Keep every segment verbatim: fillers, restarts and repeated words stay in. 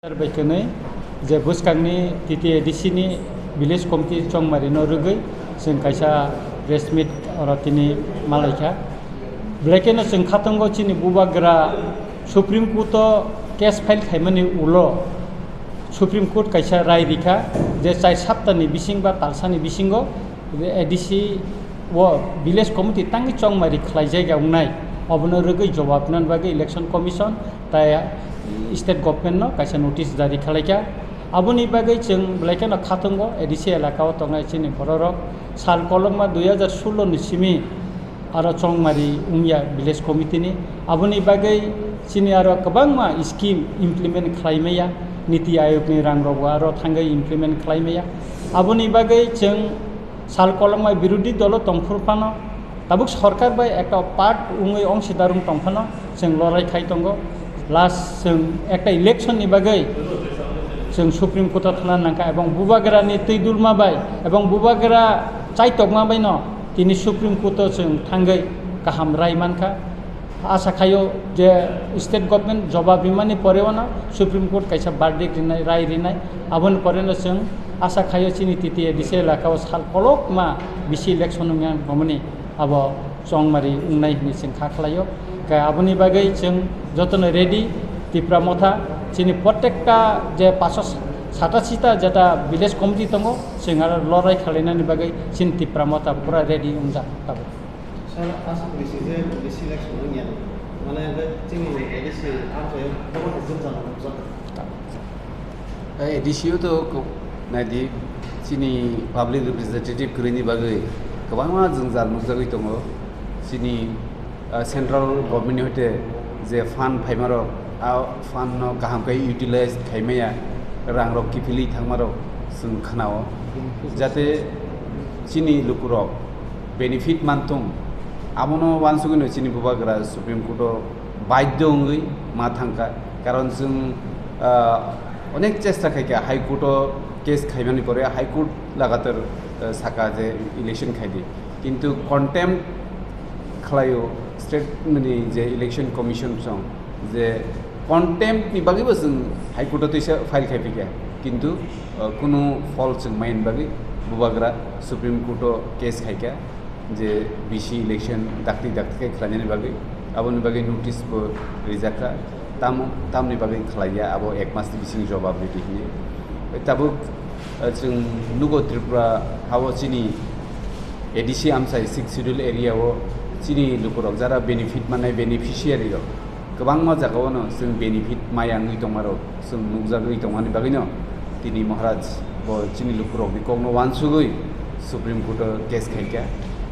Bai kwnwi je bwskangni T T A D C ni village committee chongmarino rwgwi chwng kaisa press meet oro tini malaikha. Belai kheno chwng khatungo chini bubagra Supreme Court o case file khaimani ulo Supreme Court kaisa rai rikha je char saptani bising ba talsani bisingo A D C o village committee tangwi chongmari khlaijak ya wngnai, obono rwgwi jobab nani bagwi election commission tai state government no kaisa notice jari khalaikha. Aboni bagwi chwng belai kheno khatungo A D C elaka o tongnai chini bororok sal kolokma dui hazar sullo ni simi aro chongmari wngya village committee ni. Aboni bagwi chini aro kwbangma scheme implement khlaimaya, Niti Ayog ni rang rok bo aro thangwi implement khlaimaya. Aboni bagwi chwng sal kolokma birodhi dolo tongphuru phano, tabuk sorkar bai ekta part wngwi ongsidarung tongphano chwng lorai khai tongo. Last chwng ekta election ni bagwi chwng Supreme Court o thana nangkha ebong bubagra ni twi dulma bai ebong bubagra chaitokma bai no tini Supreme Court o chwng thangwi kaham rai mankha. Asa khaio je state government jobab rimani pore wano Supreme Court kaisa verdict rinai, rai rinai, aboni pore no chwng asa khaio chini T T A D C elaka o sal kolokma bisi election wngya bomani abo chongmari wngnai hinwi chwng kha khlaio. Khe aboni bagwi chwng jotono ready, Tipra Motha chini protekta je paso satasi ta jeta village committee tongo, chwng aro lorai khalainani bagwi chini Tipra Motha pura ready wngjak tabuk. Sir, asa polisi je polisi election wngya, mane je chini A D C amchaio bobo hai jwngjal nukjak. A D C o to ko-, naidi chini public representative kwrwini bagwi kwbangma jwngjal nukjagwi tongo. Chini, ah, central government ni hoite je fund phaimarok, a fund no kaham khe utilize khaimaya, rang rok kiphilwi thangmarok chwng khnao. Jate chini lukurok benefit manthung, abono uansugwino chini bubagra Supreme Court o baidhyo wngwi ma thangkha, karon chwng, ah, onek chesta khaikha High Court o case khaimani pore, High Court lagatar, ah, saka je election khaidi, kintu contempt khlaio state ni je election commission song je contempt ni bagwi bo chwng High Court o twisa file khai phikha, kintu, uh, kunu phol chwng maya ni bagwi bubagra Supreme Court o case khaikha je B C election dakti dakti khe khlainani bagwi, aboni bagwi notice bo rijakha, tam, tamni bagwi khlaiya abo ek mas ni bising jobab ridi hinwi. Tabuk, uh, chwng nugo Tripura hao chini A D C amchai Sixth Schedule area o chini lukurok jara benefit manai beneficiary rok kwbangma jagao no chwng benefit maya wngwi tongmarok chwng nukjagwi tongmani bagwino tini Maharaj bo chini lukurokni kokno uansugwi Supreme Court o case khaikha.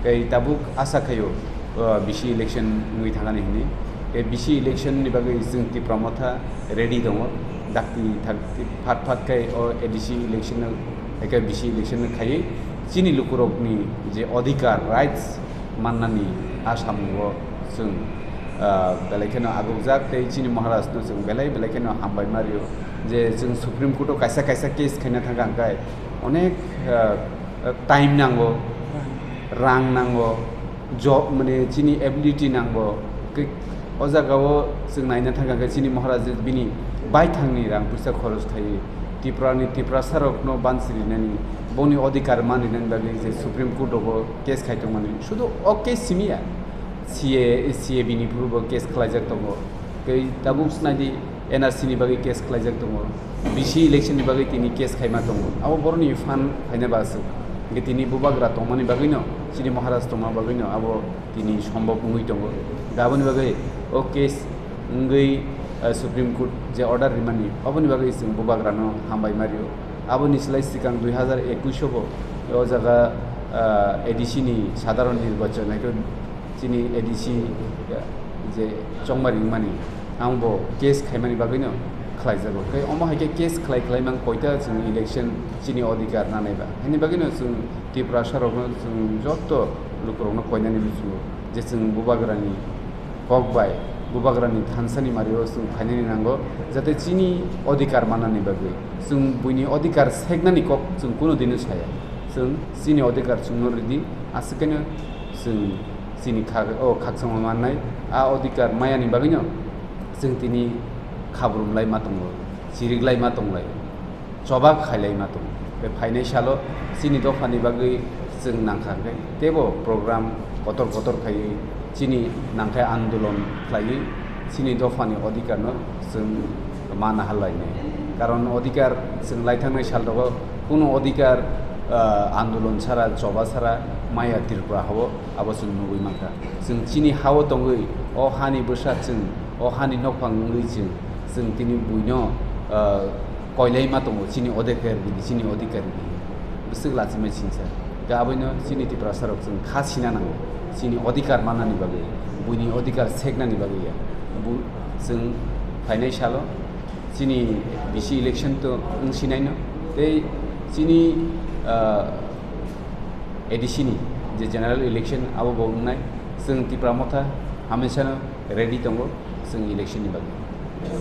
Tei tabuk asa khaio, uh, B C election wngwi thangani hinwi. Tei B C election ni bagwi chwng Tipra Motha ready tongo. Dakti thak-, phat phat khai o A D C election no, eke B C election no khaiwi chini lukurokni je odhikar, rights mannani Assam o chwng, ah, belai kheno agukjak tei chini Maharaj no chwng belai belai kheno hambai ma rio je chwng Supreme Court o kaisa kaisa case khaina thangkha hwnkhe onek, ah, time nango, rang nango, job, mane, chini ability nango. Ke-, o jagao chwng naina thangkha khe chini Maharaj bini baithangni rang puisa khoros khaiwi Tripurani Tiprasarokno bansi rinani, boni odhikar man rinani bagwi je Supreme Court rogo case khai tongmani. Sudu o case simi ya, C A, C A B ni phuru bo case khlaijak tongo. Tei tabuk naidi N R C ni bagwi case khlaijak tongo, B C election ni bagwi tini case khaima tongo, abo borokni phan khaina ba aswk. Hwnkhe tini bubagra tongmani bagwino, chini Maharaj tongma bagwino abo tini sombok wngwi tongo. Hwnkhe aboni bagwi o case wngwi, eh, Supreme Court je order rimani, aboni bagwi chwng bubagrano hambai ma rio. Aboni slai swkang dui hazar ekush o bo o jaga, eh, A D C ni sadharon nirbachon, haikhe chini A D C je chongmari wngmani, ang bo case khaimani bagwino khlaijago. Tei omo hai khe case khlai khlai mang koita chwng election chini odhikar nanai ba. Haini bagwino chwng Tiprasa rokno chwng joto lukurokno koinani muchungo je chwng bubagrani kok bai, bubagrani thansani mario chwng phainani nango, jate chini odhikar mannani bagwi. Chwng buini odhikar seknani kok chwng kunu dino saya. Chwng chini odhikar chwngno ridi, aswk kaino chwng chini khak-, o khakchangma mannai, a odhikar mayani bagwino chwng tini khabrumlai ma tongo. chiriklaima tonglai, choba khailaima tongo. Tei phainai salo chini dophani bagwi chwng nangkha hwnkhe teibo program kotor kotor khaiwi chini nangkhai andolon khlaiwi chini dophani odhikarno chwng mana halainai. Karon odhikar chwng laithangnai sal rogo kunu odhikar, ah, andolon sara, choba sara maya Tripura hao, abo chwng nugwi mankha. Chwng chini hao tongwi o hani bwsa chwng, o hani nokphang wngwi chwng, chwng tini buino, ah, koilaima tongo chini odhikar gini, chini odhikar gini. Bwswk lachimai singsa. Ga aboino chini Tiprasa rok chwng kha sina nango. Chini odhikar mannani bagwi, buini odhikar seknani bagwi ya. Bu chwng phainai salo chini B C election to wng sinaino. Tei chini, ah, A D C ni je general election abo bo wngnai. Chwng Tipra Motha hamesano ready tongo chwng election ni bagwi.